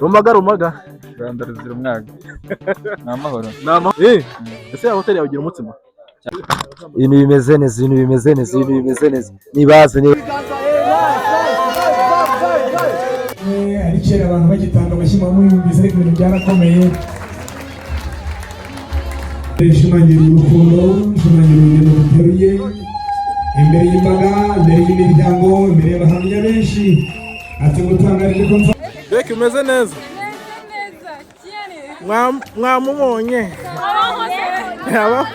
Rumaga rumaga. Rwanda ruzira umwaga. Ni amahoro. Nama. Ese ya hoteli yawe igira umutsima? Ibintu bimeze neza, ibintu bimeze neza, ibintu bimeze neza. Nibaze ni Ari kera abantu bagitanga amashyi muyumvise, ariko ibintu byarakomeye. Ishimangira urukundo, ishimangira urugendo duteruye imbere y'imbaga, imbere y'imiryango, imbere y'abahamya benshi, ati ngutangarije ko nza Beki, umeze neza? Neza cyane. Mwamubonye? Aba-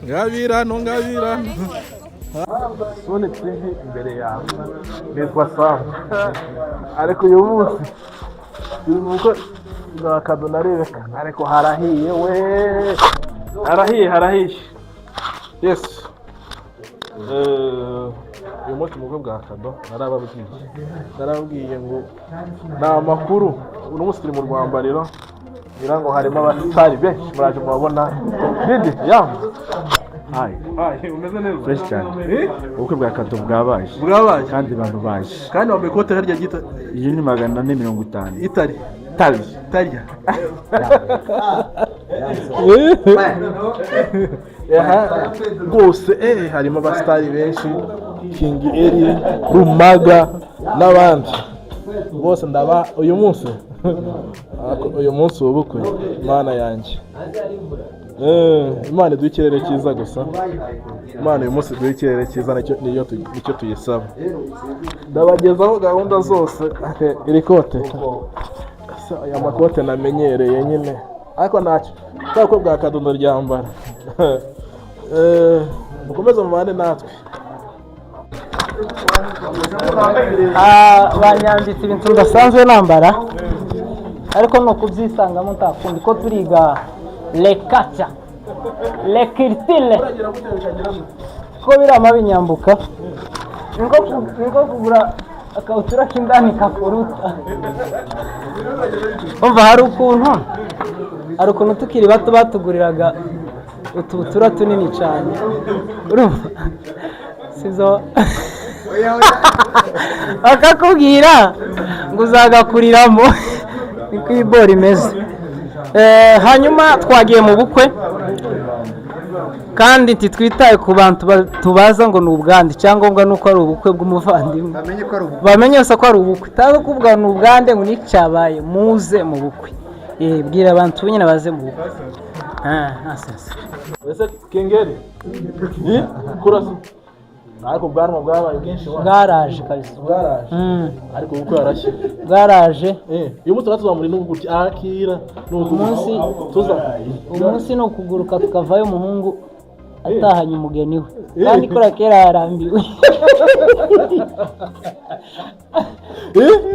Ngabirano ngabirano. Sony TV imbere yawe. Nitwa Sam. Ariko uyu munsi turi mu bukwe bwa Kado na Rebeka. Ariko harahiye we. Harahiye, harahiye. Yes. Uyu munsi mu bukwe bwa Kado narababwiye. Narababwiye ngo ni amakuru. Uno munsi turi mu rwambariro. Ngira ngo harimo abasitari benshi, muraje mubabona. Didi, yam. Hi. Hi, umeze neza? Fresh cyane. Eh? Ubukwe bwa Kado bwabaye. Bwabaye. Kandi abantu baje. Kandi wambaye ikote harya ryita Iyi ni 450. Itari. Tari. Tarya. Aha, rwose harimo abasitari benshi, King Eri, Rumaga n'abandi bose. Ndaba uyu munsi, uyu munsi w'ubukwe, Mana yanjye. Imana iduhe ikirere cyiza gusa. Imana uyu munsi iduhe ikirere cyiza, nicyo niyo nicyo tuyisaba. Ndabagezaho gahunda zose. Iri kote. Ese aya makote namenyereye nyine, ariko ntacyo kubera ko bwa Kadondo ryambara. Mukomeze mubane natwe. Banyambitse ibintu bidasanzwe nambara, ariko ni ukubyisangamo, ntakundi ko turiga lekaca lekiritire ko biriya binyambuka, ni nko kugura akabutura k'indani kakuruta. Umva, hari ukuntu tukiri bato batuguriraga utubutura tunini cyane, urumva sizo, bakakubwira ngo uzagakuriramo. Niko iyi boro imeze. Hanyuma twagiye mu bukwe kandi ntitwitaye ku bantu tubaza ngo ni ubwande. Icyangombwa ni uko ari ubukwe bw'umuvandimwe, bamenye gusa ko ari ubukwe, utaza kuvuga ni ubwande ngo n'icyabaye. Muze mu bukwe. Bwira abantu nyine baze mu bukwe. Ah, nonsense. Ese Kengeri kurasa, ariko ubwanwa bwabaye bwinshi wa. Bwaraje kabisa. Bwaraje. Ariko ubukwe yarashye. Bwaraje. Uyu munsi tuzamuri n'ubu gutya akira n'ubu. Tuza. Umunsi ni ukuguruka tukavayo, umuhungu atahanye umugeni we, kandi kora kera yarambiwe.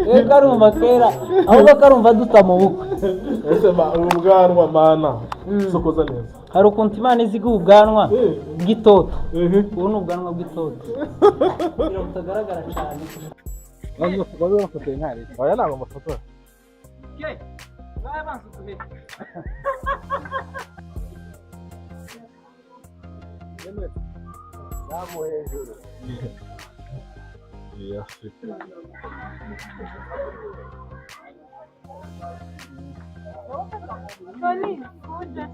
We karumva kera, ahubwo karumva duta mu bukwe. Ese ma ubu bwanwa, mana, sokoza neza. Hari ukuntu Imana iziga ubwanwa bw'itoto. Ubu ni ubwanwa bw'itoto kugira ngo butagaragara cyane. Oya, ntabwo mafotora. Yes. Tony, kuja.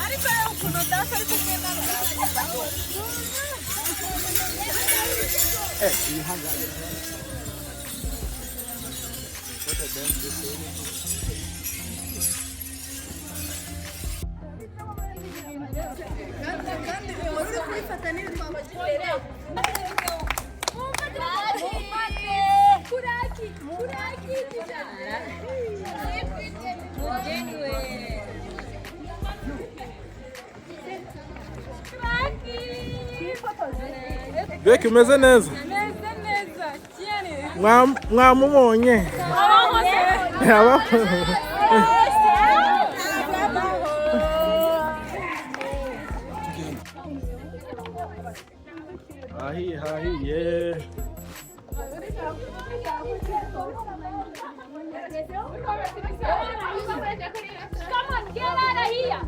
Ariko reba ukuntu data ari kumwe kandi wari uri kubifata n'ibitwabagitereye kuraki kuraki mugeni we Beki umeze neza? Meze neza cyane. Mwamubonye? Abaho. Hahiye hahiye. Come on, get out of here.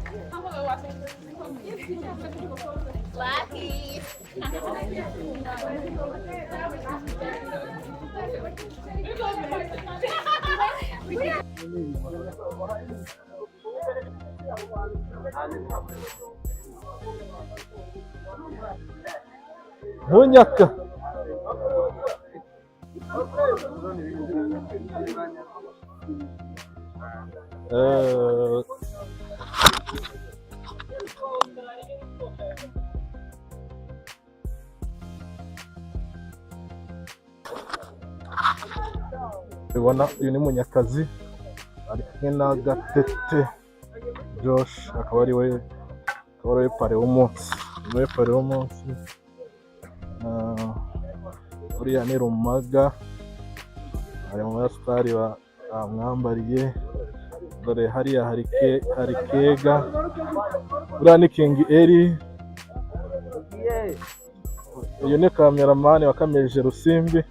Lucky. Munyaka. Eh, ubona uyu ni Munyakazi ari kumwe na Gatete Josh, akaba ari we pare w'umunsi, niwe pare w'umunsi. Ah, uriya ni Rumaga ari mu basitari bamwambariye. Dore hariya hari Kega, uriya ni King Eri, uyu ni kameramani wakameje Rusimbi.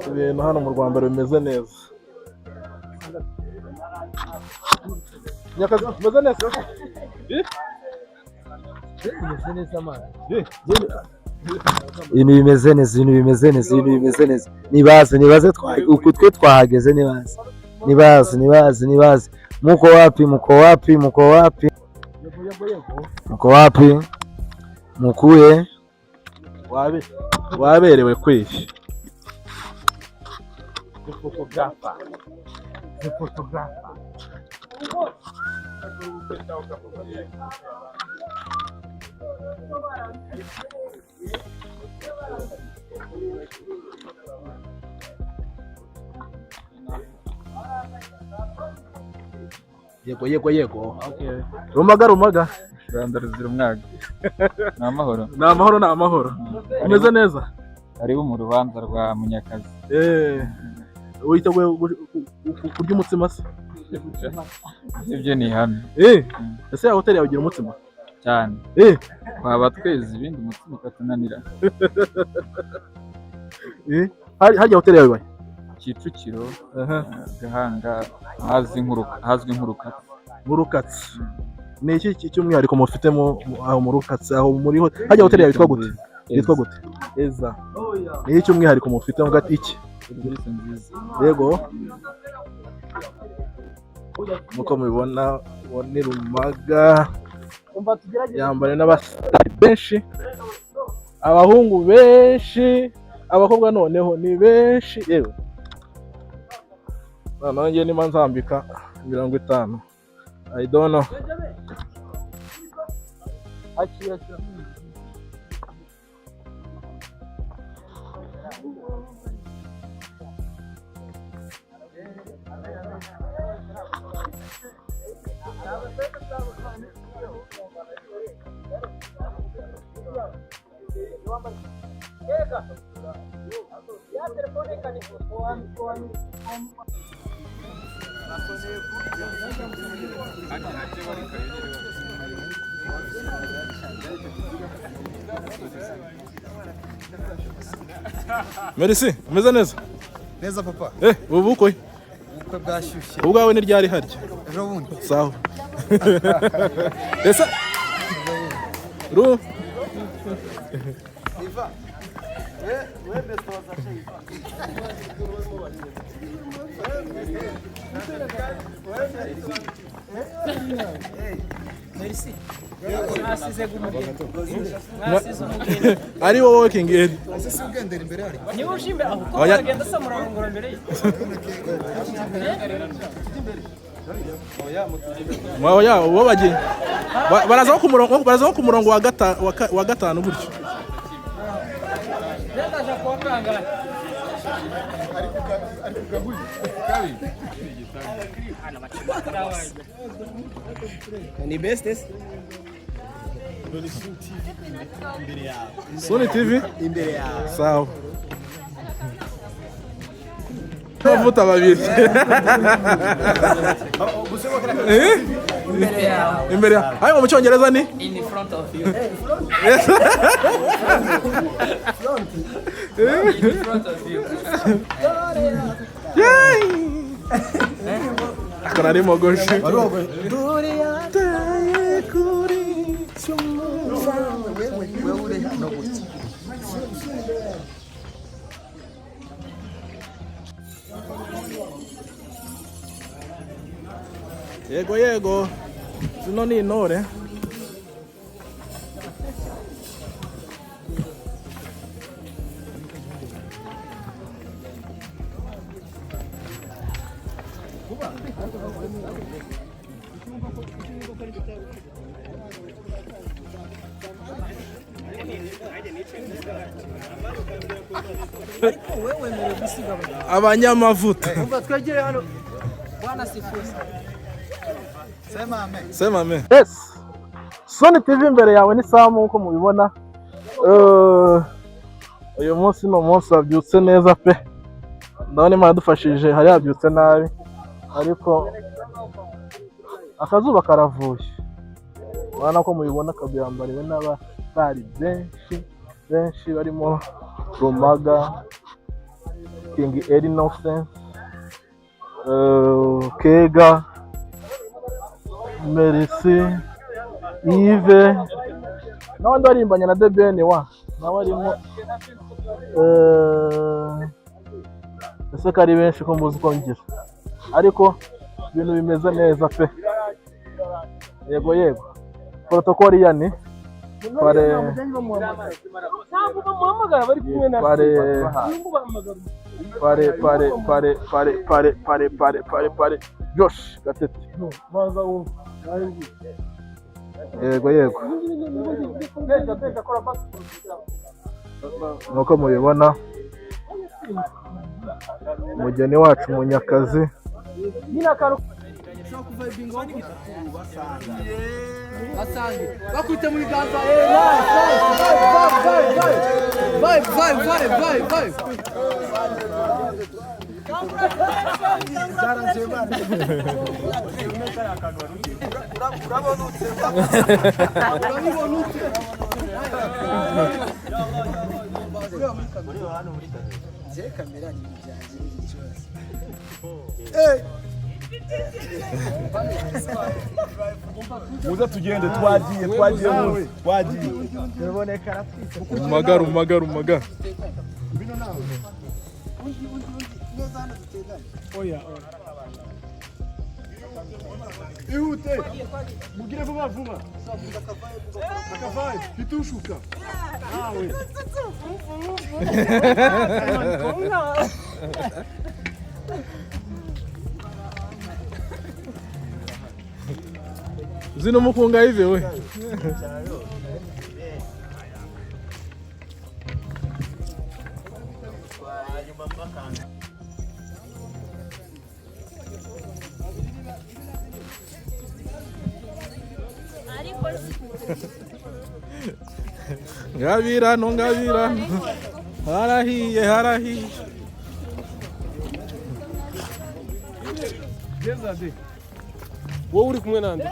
Ibintu hano mu Rwanda bimeze neza. Nyakazi, bimeze neza. Eh? Bimeze neza mwana. Eh? Ibintu bimeze neza, ibintu bimeze neza, ibintu bimeze neza. Nibaze, nibaze uku twe twahageze nibaze. Nibaze, nibaze, nibaze. Muko wapi, muko wapi, muko wapi? Muko wapi? Mukuye? Waberewe kwishi. Yego yego yego. Rumaga Rumaga. Rwanda ruzira umwaga. Ni amahoro. Ni amahoro ni amahoro. Umeze neza? Karibu mu rubanza rwa Munyakazi. Eh. Witeguye kurya umutsima se? Ibyo ni ihame Eh. Ese ya hoteli yawe igira umutsima? cyane. Eh. Twaba tweze ibindi umutsima ukatunanira. Eh. Harya hoteli yawe ibahe? Kicukiro, Aha. Gahanga, ahazwi nk'Urukatsi. Mu Rukatsi. Ni iki cy'umwihariko mufite aho mu Rukatsi, aho muri harya hoteli yawe yitwa gute? Yitwa gute? Eza. Ni iki cy'umwihariko mufite mvuga ati iki? Serivisi nziza. Yego. Nkuko mubibona uwo ni Rumaga yambaye n'abasitari benshi, abahungu benshi, abakobwa noneho ni benshi. Yewe noneho njye niba nzambika 50, I don't know. Merci, umeze neza? Neza papa. Ubu bukwe. Ubukwe bwashyushye. Ubwawe ni ryari harya? Ejo bundi. Sawa. Ese ru Iva. We best wazashe Iva. Merci. Mwasize umugeni. Mwasize umugeni. Ari wowe working Ed. Ese si ugendera imbere hari? Niba uje imbere aho uko Oya. uragenda se murarongora imbere ye. Oya, bo bagiye. Baraza nko ku murongo, baraza nko ku murongo wa wa gatanu gutyo. Ndaje kuwa kangahe? Ni best. Sony TV imbere yawe. Sawa. Amavuta babiri. Eh? Imbere yawe. Imbere yawe. Ayo mu cyongereza ni? In front of you. Yes. In front of you. Yay! Akora ari mogoshe. Wewe uri hano gutya. Yego yego. Zino ni intore. Ariko wewe wemerewe gusiga Abanyamavuta. Umva twegere hano. Bwana sifuza. Sema amen. Sema amen. Yes. Sony TV imbere yawe ni Samu uko mubibona. Uyu munsi ni umunsi wabyutse neza pe. Ndabona Imana yadufashije, hari yabyutse nabi. Ariko akazuba karavuye. Urabona ko mubibona kabyambariwe n'abatari benshi benshi barimo Rumaga, King Innocent, Kega, Merci, Yves n'abandi baririmbanye na The Ben wa nawe arimo, ese ko ari benshi ko muzi uko ngira, ariko ibintu bimeze neza pe. Yego yego, protocol ya ni pare Ntabwo bamuhamagara bari kumwe na pare pare pare pare pare pare pare pare pare pare Josh Gatete. Yego yego, nkuko mubibona umugeni wacu Munyakazi. Bakwite mu biganza. Vibe vibe vibe vibe vibe. Urabona ute? Urabibona ute? Njye kamera ni ibintu byanjye ni ikibazo. Muze tugende, twagiye twagiye muze twagiye. Rumaga Rumaga Rumaga. Ihute mugire vuba vuba akavaye hitushuka nawe. Zino mukunga hivi we. Ngabirano ngabirano, harahiye harahiye. Wowe uri kumwe nande?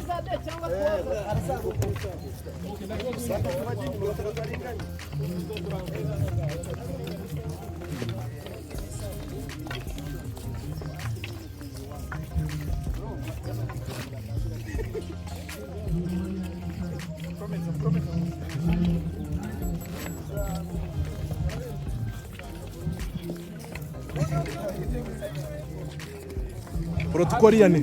Protokoli yani.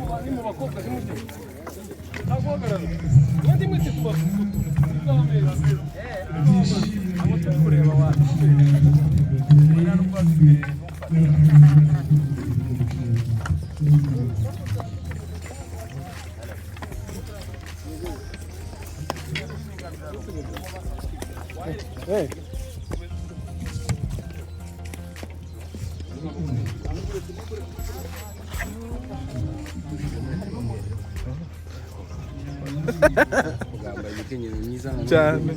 Cyane.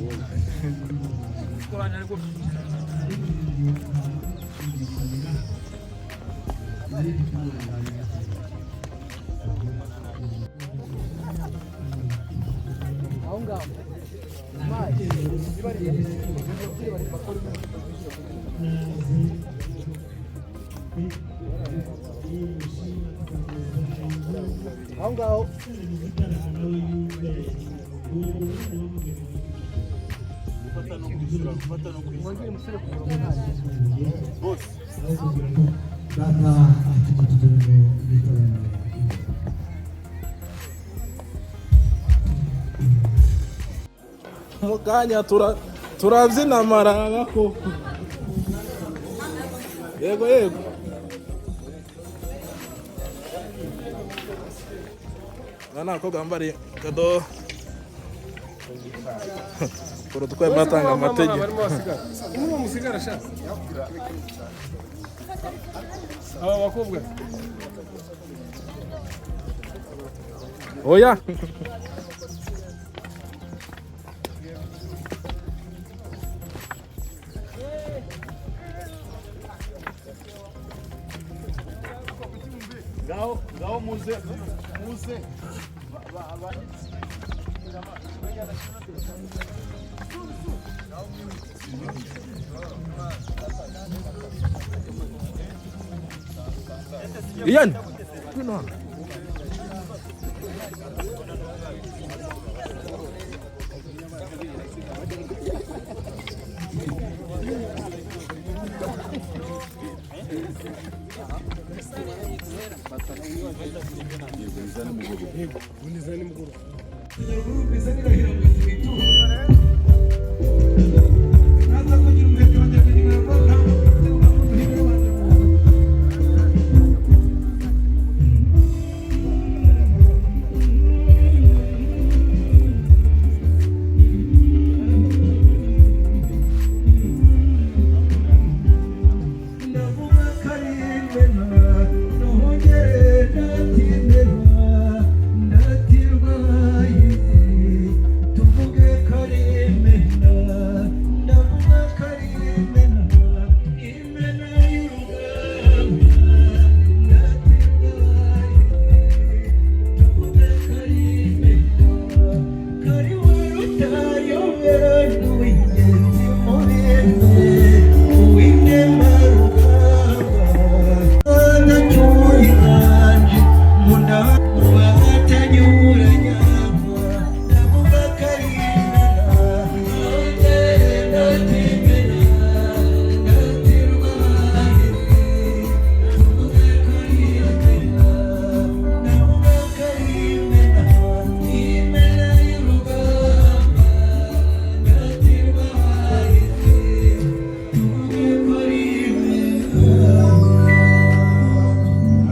Aho ngaho. Data ati kugira ngo bitabane. Mu kanya turabyina amaraba ko. Yego yego. Aba ni abakobwa bambariye kado. Protokoli batanga amategeko. Aba bakobwa. Oya. Ngaho ngaho muze muze. Ian.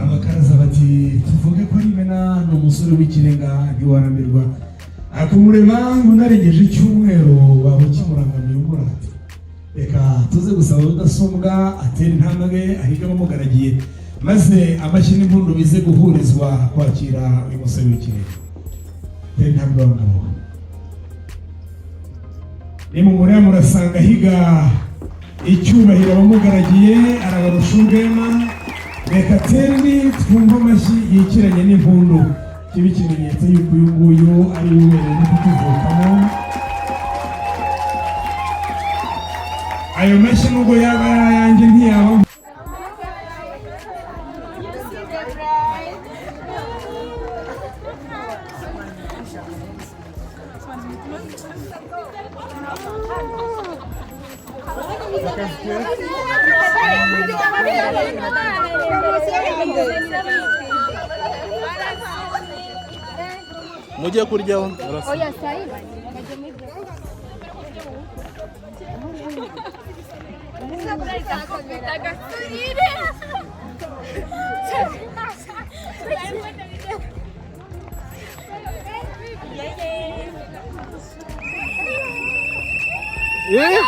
Abakaraza bati tuvuge ko ari imena, ni umusore w'ikirenga ntiwaramirwa akumureba unarengeje icyumweru waba ukimurangamiye umurate. Reka tuze gusaba Rudasumbwa atera intambwe ahiga abamugaragiye, maze amashyi n'impundu bize guhurizwa kwakira uyu musore w'ikirenga. Tera intambwe wa ngabo, nimumureba murasanga ahiga icyubahiro abamugaragiye, arabarusha urwema. Reka terni twumve amashyi yikiranye n'impundu, kibe ikimenyetso y'uko uyu nguyu ari we ubereye no kutuvukamo. Ayo mashyi nubwo yaba ari ayanjye ntiyaba. You see the bride. Mujye kuryaho. Oya sayi. Eh?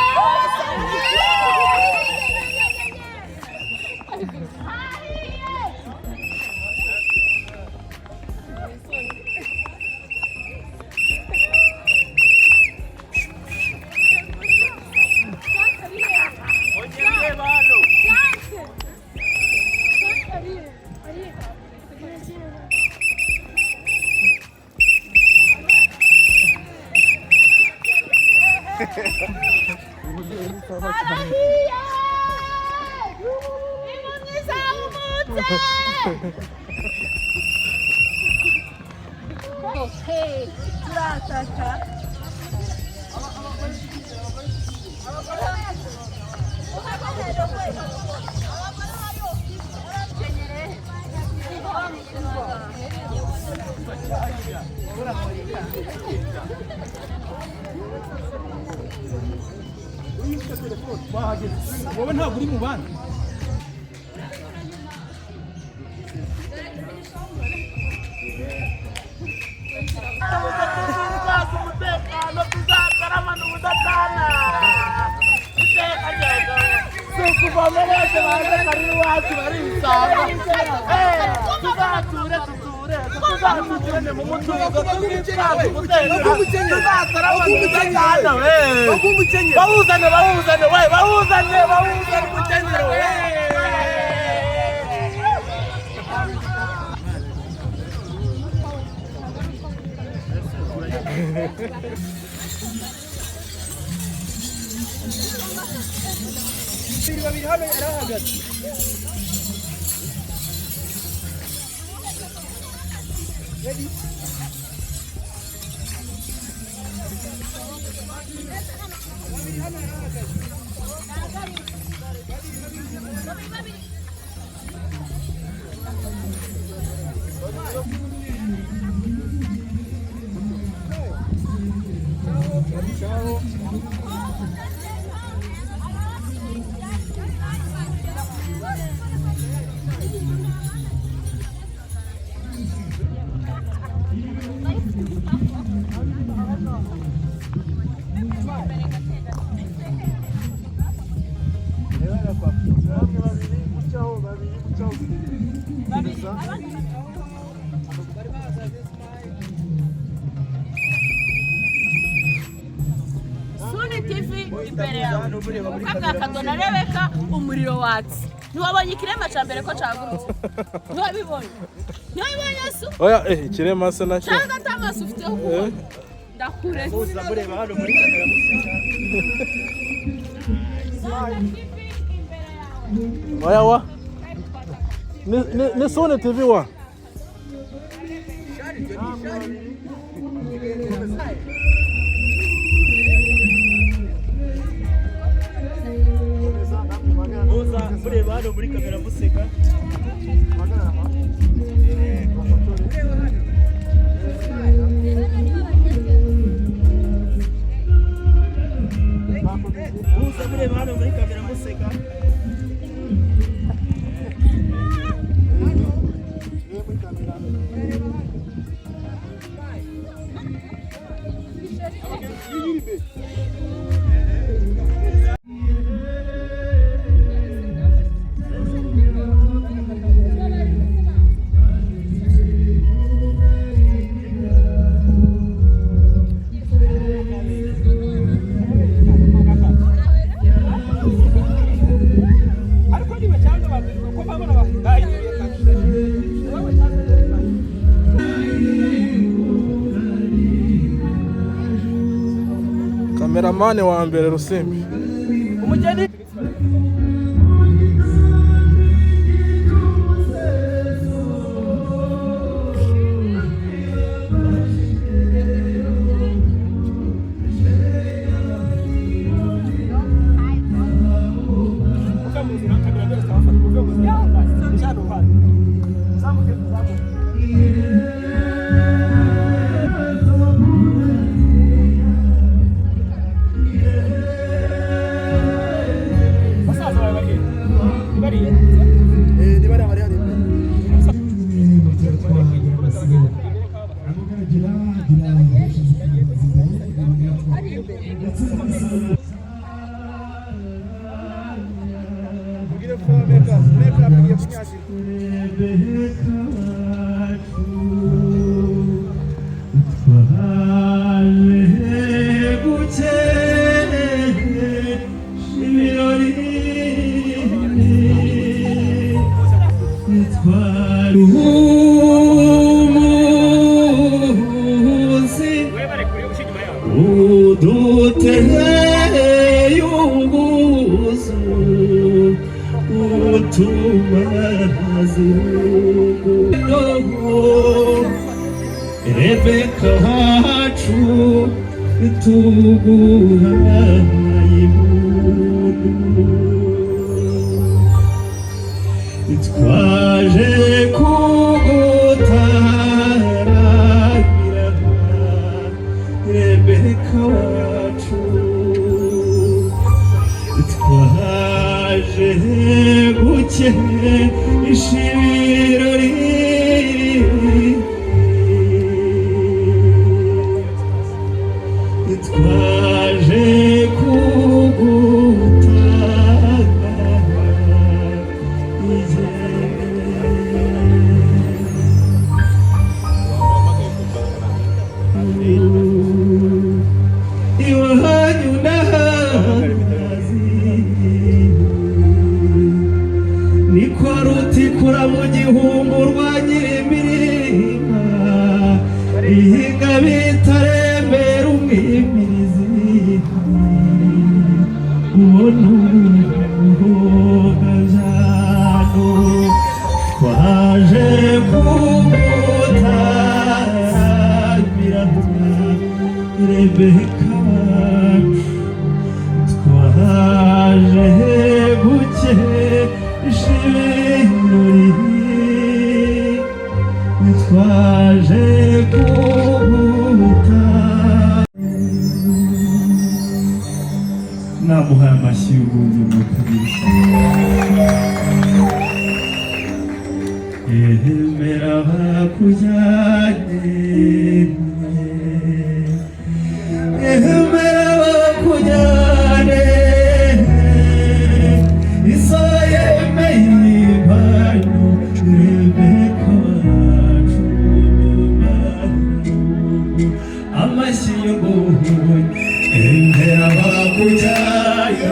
Wowe ntabwo uri mu bandi. Bawuzane, bawuzane, we, bawuzane, bawuzane umukenyero, we. Babiri hano yarahagaze. Suni TV imbere yawe ubukwe bwa Kado na Rebeka umuriro watse. Ntiwabonye ikirema cya mbere ko cagurutse? Ntiwabibonye? Ntiwabibonye Yesu? Oya, eh, ikirema se nacyo. Cyangwa atamaso ufite yo kubona? Ndakuretse. Mureba hano muri kamera museka. Oya wa. Ni Sony TV wa. Muza mureba hano muri kamera museka. Muza mureba hano muri kamera museka. Ariko niba cyangwa babiri kuko babona bahinduye kabisa. Wowe cyangwa Kameramani wa mbere Rusimbi. Umugeni. Kugaragira agira ndetse Umuzi uduteye ubwuzu utumaze Rebeka wacu tuguhaye impundu, twaje kugutaramira Rebeka wacu, twaje gukesha ibirori, twaje kugutanga. Iwanyu ndahazi ni kwa Rutikura mu gihumbu rwa Nyirimirima, ihinga bitaremera umwimirizi ubona ubuhogajano. Twaje kugutaramira Rebeka wacu, twaje gukesha ibirori, twaje kuguta. Namuhaye amashyi y'urwunge rw'ukubiri. Emera bakujyane, emera bakujyane, iso yemeye impano. Rebeka wacu, amashyi y'urwunge. Emera bakujyane,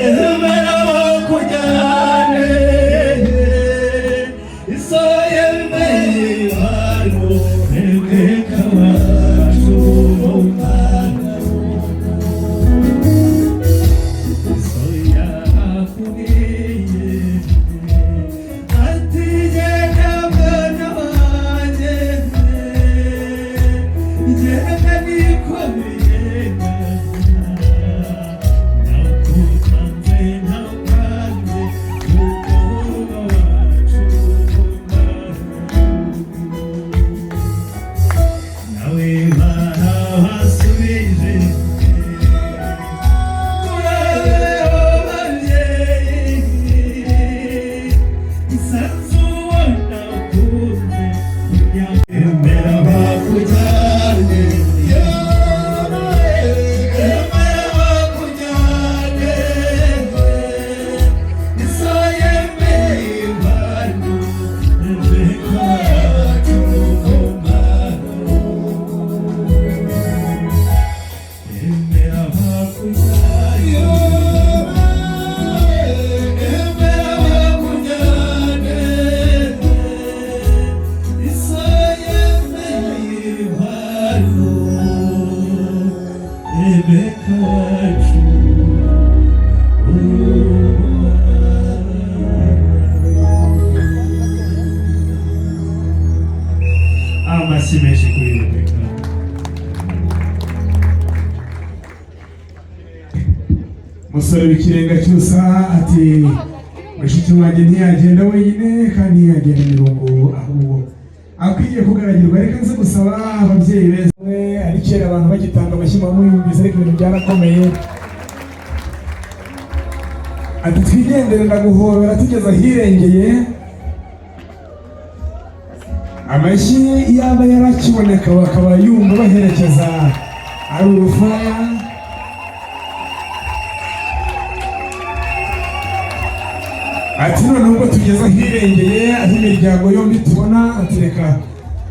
emera bakujyane, iso yemeye impano. Rebeka wacu, iso yakubwiye ati: "Genda mwana wanjye, genda nikomeye, nakutanze ntakanze umukobwa wacu." Nawe barabasubije murabeho babyeyi, emera bakujyane, emera bakujyane, iso yemeye impano. Rebeka wacu, emera bakujyane, emera bakujyane, iso yemeye impano. Rebeka wacu. Amashyi menshi kuri Rebeka. Umusore w'ikirenga cyusa ati: "Mushiki wanjye ntiyagenda wenyine kandi ntiyagenda imirongo, ahubwo akwiye kugaragirwa." Reka nze gusaba ababyeyi beza. Ari kera abantu bagitanga amashyi muyumvise, ariko ibintu byarakomeye. Ati: "Twigendere, ndaguhobera." Tugeze ahirengeye. Amashyi yaba yarakiboneka bakaba yumva baherekeza ari urufaya. Ati noneho ubwo tugeze ahirengeye, aho imiryango yombi tubona, ati reka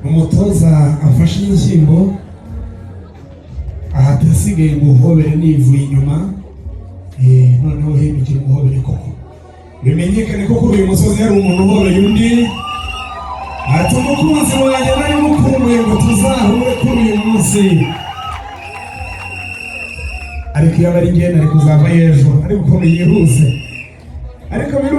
umutoza afashe inshyimbo, ahasigaye nguhobere nivuye inyuma. Noneho hindukira umuhobere koko, bimenyekane ko kuri uyu musozi hari umuntu uhobeye undi. Ati umukunzi wanjye nari mukumbuye ngo tuzahure kuri uyu munsi, ariko iyo aba ari njye nari kuzava ejo, ariko ukuntu yihuse, ariko biru